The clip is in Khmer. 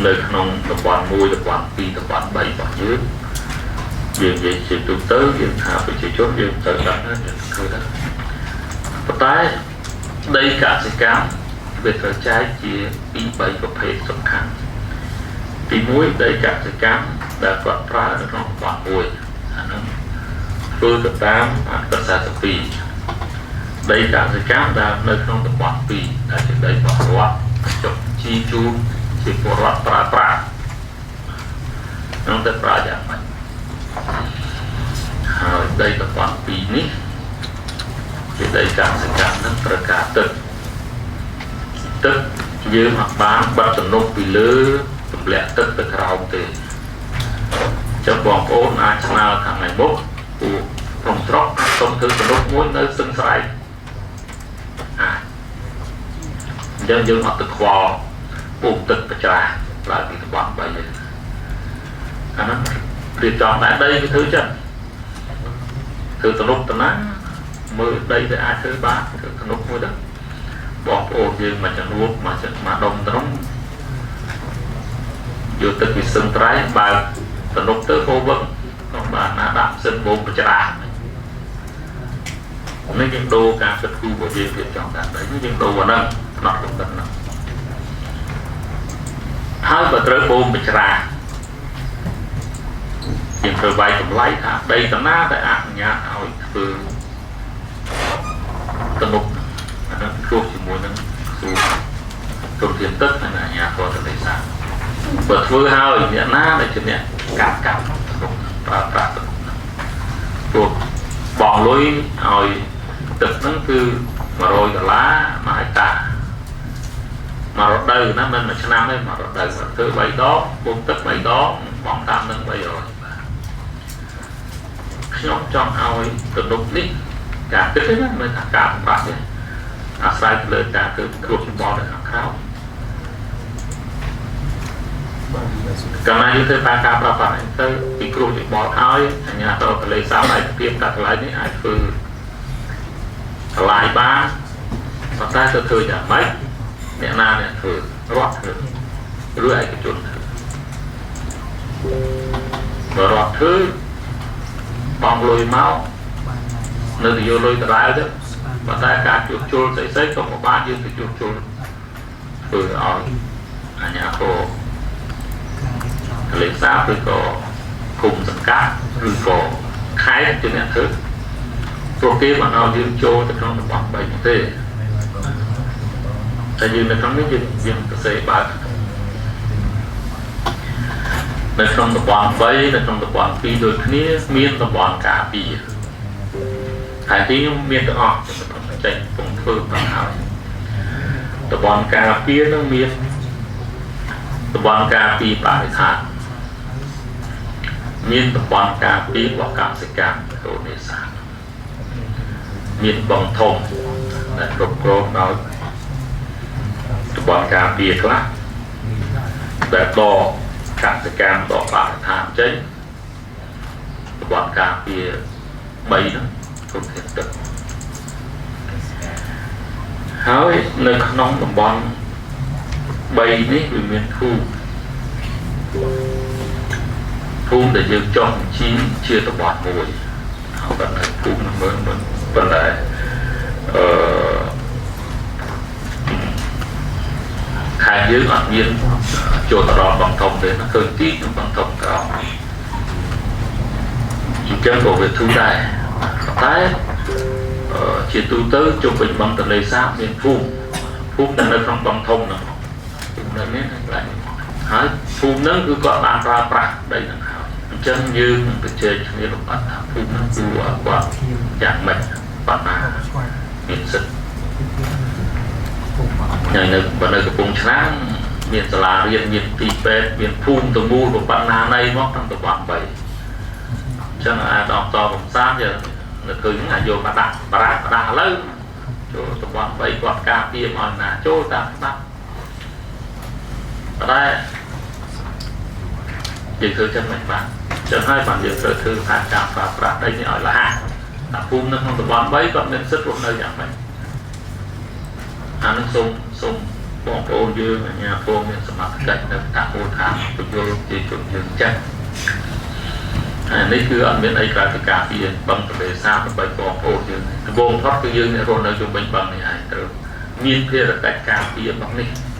នៅក្នុងតំបន់1តំបន់2តំបន់3របស់យើងយើងនិយាយជាទូទៅយើងថាប្រជាជនយើងត្រូវដឹងណាយើងឃើញដែរប៉ុន្តែដីកសិកម្មវាត្រូវចែកជា2 3ប្រភេទសំខាន់ទី1ដីកសិកម្មដែលគាត់ប្រើនៅក្នុងតំបន់1អាហ្នឹងធ្វើទៅតាមអនុក្រឹត្យ42ដីកសិកម្មដែលនៅក្នុងតំបន់2ដែលជាដីរបស់រដ្ឋចុះជីជូនជាពលរដ្ឋប្រើប្រាស់នឹងទៅប្រើយ៉ាងម៉េចហើយដីតំបន់2នេះជាដីកសិកម្មនឹងត្រូវការទឹកទឹកយើងអត់បានបិទទំនប់ពីលើទម្លាក់ទឹកទៅក្រោមទេចឹងបងប្អូនអាចស្នើខាងថ្ងៃមុខពួកក្នុងស្រុកសូមធ្វើទំនប់មួយនៅស្ទឹងស្រែងអាចអញ្ចឹងយើងអត់ទៅខ្វល់ពុំទឹកបច្រាស់ឡើងពីតំបន់3ទេអាហ្នឹងរៀបចំដែនដីវាធ្វើចឹងធ្វើទំនប់តាណាមើលដីទៅអាចធ្វើបានធ្វើទំនប់មួយទៅបងប្អូនយើងមួយចំនួនមួយដុំត្រង់យកទឹកពីស្ទឹងត្រែងបើកទំនប់ទៅហូរវឹងក្នុងបានណាដាក់សិនបូមបច្រាស់នេះយើងដូរការគិតគូររបស់យើងរៀបចំដែនដីយើងដូរអាហ្នឹងផ្នត់កំណត់ហ្នឹងហើយបើត្រូវបូមបច្រាស់យើងត្រូវវាយតម្លៃថាដីតាណាដែលអនុញ្ញាតឲ្យធ្វើទំនប់អាហ្នឹងគ្រោះជាមួយនឹងសួរទុនធានទឹកនិងអាជ្ញាធរទន្លេសាបបើធ្វើហើយអ្នកណាដែលជាអ្នកកាប់កាប់ទំនប់ប្រើប្រាស់ទំនប់ហ្នឹងព្រោះបងលុយឲ្យទឹកហ្នឹងគឺ100ដុល្លារមួយហិកតាមករដូវណាមិនមួយឆ្នាំទេមករដូវធ្វើ3ដងពុំទឹក3ដងបងតាមនឹង300បាទខ្ញុំចង់ឲ្យទំនប់នេះការគិតទេណាមិនថាការសម្រាប់ទេអាស្រ័យទៅលើការធ្វើគ្រោះចម្បងនៅខាងក្រៅកាលណាយើងធ្វើតាមការប្រើប្រាស់ទៅពីគ្រោះចម្បងហើយអាជ្ញាធរទន្លេសាបឯកភាពកាត់កន្លែងនេះអាចធ្វើកន្លែងបានប៉ុន្តែទៅធ្វើយ៉ាងម៉េចអ្នកណាអ្នកធ្វើរដ្ឋធ្វើឬឯកជនធ្វើបើរដ្ឋធ្វើបងលុយមកនៅតែយកលុយដដែលទៅប៉ុន្តែការជួសជុលស្អីៗក៏មិនបានយើងទៅជួសជុលធ្វើឲ្យអាជ្ញាធរទន្លេសាបឬក៏ឃុំសង្កាត់ឬក៏ខេត្តជាអ្នកធ្វើព្រោះគេបានឲ្យយើងចូលទៅក្នុងតំបន់3នោះទេតែយើងនៅក្នុងនេះយើងសរសេរបើកនៅក្នុងតំបន់3នៅក្នុងតំបន់2ដូចគ្នាមានតំបន់ការពារហើយទីខ្ញុំមានទាំងអស់ចេញពងធ្វើទៅហើយតំបន់ការពារនឹងមានតំបន់ការពារបរិស្ថានមានតំបន់ការពារបកសិកម្មរនេសាទមានបឹងធំដែលគ្រប់គ្រងដោយតំបន់ការពារខ្លះដែលដកកសិកម្មដកបរិស្ថានចេញតំបន់ការពារ3ហ្នឹងគ្រប់ធានទឹកហើយនៅក្នុងតំបន់3នេះវាមានភូមិដែលយើងចុះបញ្ជីជាតំបន់មួយហើយប៉ុន្តែភូមិមើលប៉ុន្តែខេត្តយើងអត់មានចូលទៅដល់បងធំទេណាឃើញទីក្នុងបងធំក្រោមអញ្ចឹងក៏វាធូរដែរតែជាទូទៅជុំវិញបឹងទន្លេសាបមានភូមិដែលនៅក្នុងបឹងធំហ្នឹងភូមិនៅនេះកន្លែងហើយភូមិហ្នឹងគឺគាត់បានប្រើប្រាស់ដីហ្នឹងហើយអញ្ចឹងយើងនឹងទៅជែកគ្នាលម្អិតថាភូមិហ្នឹងគួរឲ្យគាត់យ៉ាងម៉េចប៉ុណ្ណាមានសិទ្ធិនៅបើនៅកំពង់ឆ្នាំងមានសាលារៀនមានទីពេទ្យមានភូមិទៅមូលប៉ុណ្ណាណីមកក្នុងតំបន់3អញ្ចឹងអាដងតកំសាន្តយើងនៅឃើញហ្នឹងអាចយកមកដាក់បារះបារះឥឡូវចូលតំបន់3គាត់ការពារមកណាចូលតាមច្បាប់តែយើងធ្វើចឹងមិនបានចឹងហើយបានយើងត្រូវធ្វើផែនការប្រើប្រាស់ដីនេះឲ្យលះតែភូមិនៅក្នុងតំបន់3គាត់មានសិទ្ធិរស់នៅយ៉ាងម៉េចអានឹងសូម បងប្អូនយើងអាជ្ញាធរមានសមត្ថកិច្ចនៅតាមមូលដ្ឋានពយល់ជាជនយើងចាស់ហើយនេះគឺអត់មានអីក្រៅពីការពារបឹងទន្លេសាបដើម្បីបងប្អូនយើង។ ដំបូងផុតគឺយើងអ្នករស់នៅជុំវិញបឹងនេះឯងត្រូវមានភារកិច្ចការពារបឹងនេះ។